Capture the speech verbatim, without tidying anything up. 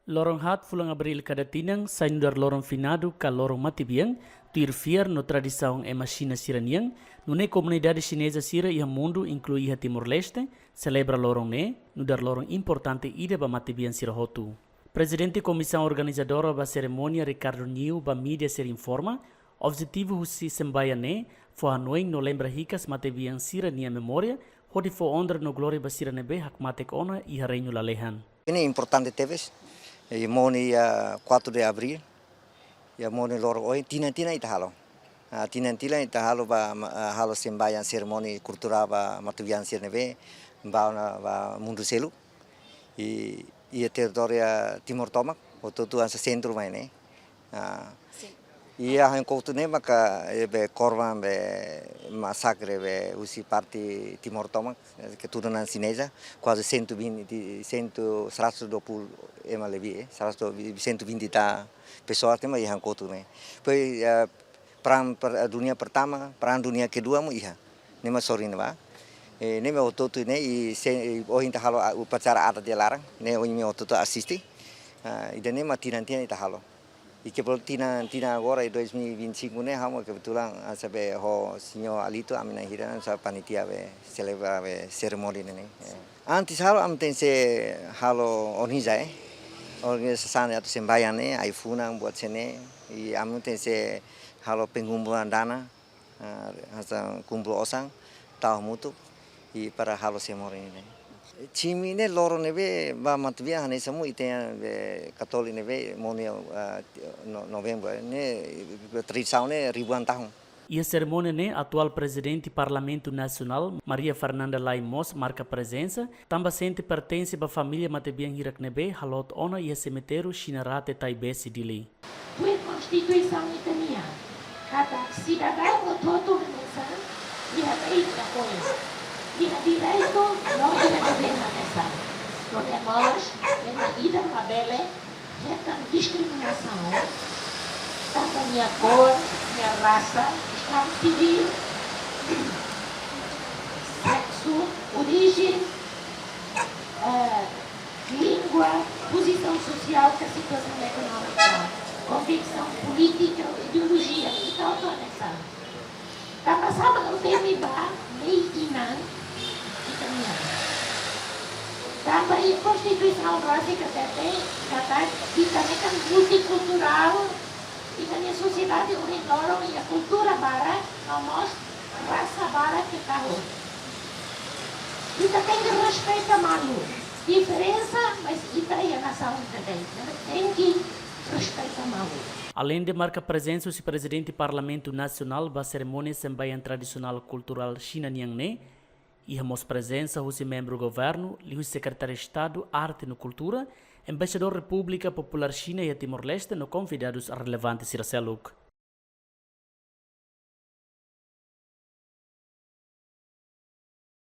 Loron haat fulan Abríl kada tinan sai nu'udar loron finadu ka loron matebian, tuir fiar no tradisaun ema Xina sira-nian, nune'e komunidade xineza sira iha mundu, inklui iha Timor-Leste, selebra loron ne'e nu'udar loron importante ida ba matebian sira hotu. Prezidente Komisaun Organizadora ba serimónia, Ricardo Niu, ba mídia sira informa, objetivu husi sembayan ne'e fó hanoin no lembra hikas matebian sira-nia memória, hodi fó onra no glória ba sira ne'ebé hakmatek ona iha reinu lalehan. Ne'e importante tebes, eh, monu iha quatro de abril, iha monu loron ohin, tinan-tinan ita halo. Ah, tinan-tinan ita halo ba, ma-, ah, halo sembayan serimónia kulturál ba matebian sira ne'ebé bá ona ba mundu seluk. I, iha territóriu Timor tomak, hotu-hotu hanesan sentru mai ne'e. Ah, sin. Iha hahán kotuk ne'e maka, eh, be korban be masakre be husi parte Timor tomak, eh, keturunan xineza, kuaze cento e vinte, cem, seratus dua puluh ema lebih, eh, seratus, cento e vinte ta pessoas ne'e mak iha hahán kotuk ne'e. Depois, eh, perang per-, dunia pertama, perang dunia kedua mós iha. Ne'e mak sorin ba. Eh, ne'e mak hotu-hotu ne'e, i se, i ohin ita halo, ah, upacara adat iha laran, ne'e ohin mak hotu-hotu asiste. Ah, ida-ne'e mak tinan-tinan ita halo. I ke bol tinan, tinan agora, i dois mil e vinte e cinco ne'e, ha'u mak kebetulan, ah, hanesan be ho señór Alito, ami na'in hira hanesan panitia be selebra be serimónia ne'e. Eh. Antes halo, ami tenke halo organiza, eh. Organizasaun atu sembayan ne'e, ai-funan, buat sira-ne'e, i ami tenke halo pengumpulan dana, ah, hanesan kumpul osan, tau hamutuk, i para halo serimónia ne'e. Time ne'e loron ne'ebé ba matebian hanesan mós ita-nia be Katólika ne'ebé monu iha, ah, no-, Novembru, ne'e tradisaun ne'e ribuan tahun. Iha serimónia ne'e atuál Prezidente Parlamentu Nasionál, Maria Fernanda Lay mós marka prezensa, tanba sente pertense ba família matebian hirak ne'ebé haloot ona iha semitériu Xina Rate Taibesi, Dili. Tuir Konstituisaun ita-nian, katak sidadaun hotu-hotu hanesan iha lei nia apoiu, iha direitu no iha devér hanesan. Nune'e mós, ema ida labele hetan diskriminasaun tanba nia kór, nia rasa, estadu sivíl, seksu, orijen, eh, língua, pozisaun sosiál ka situasaun ekonómika, konviksaun polítika, ideolojia, i tal, tal hanesan. Tanba sá mak ita temi ba lei inan ita-nian? Tanba iha Konstituisaun rasik hatete katak ita ne'e kan multikulturál, ita-nia sosiedade ohin loron iha kultura barak, no mós rasa barak ke tahun. Ita tenke respeita malu. Diferensa, mas ita iha nasaun ida-ne'e. Ita tenke respeita malu. Aleinde marka prezensa husi Prezidente Parlamentu Nasionál ba serimónia sembayan tradisionál kulturál Xina nian ne'e, iha mós prezensa husi membru governu, liuhusi Sekretáriu Estadu Arte no Kultura, Embaixadór Repúblika Populár Xina iha Timor-Leste no konvidadus relevante sira seluk.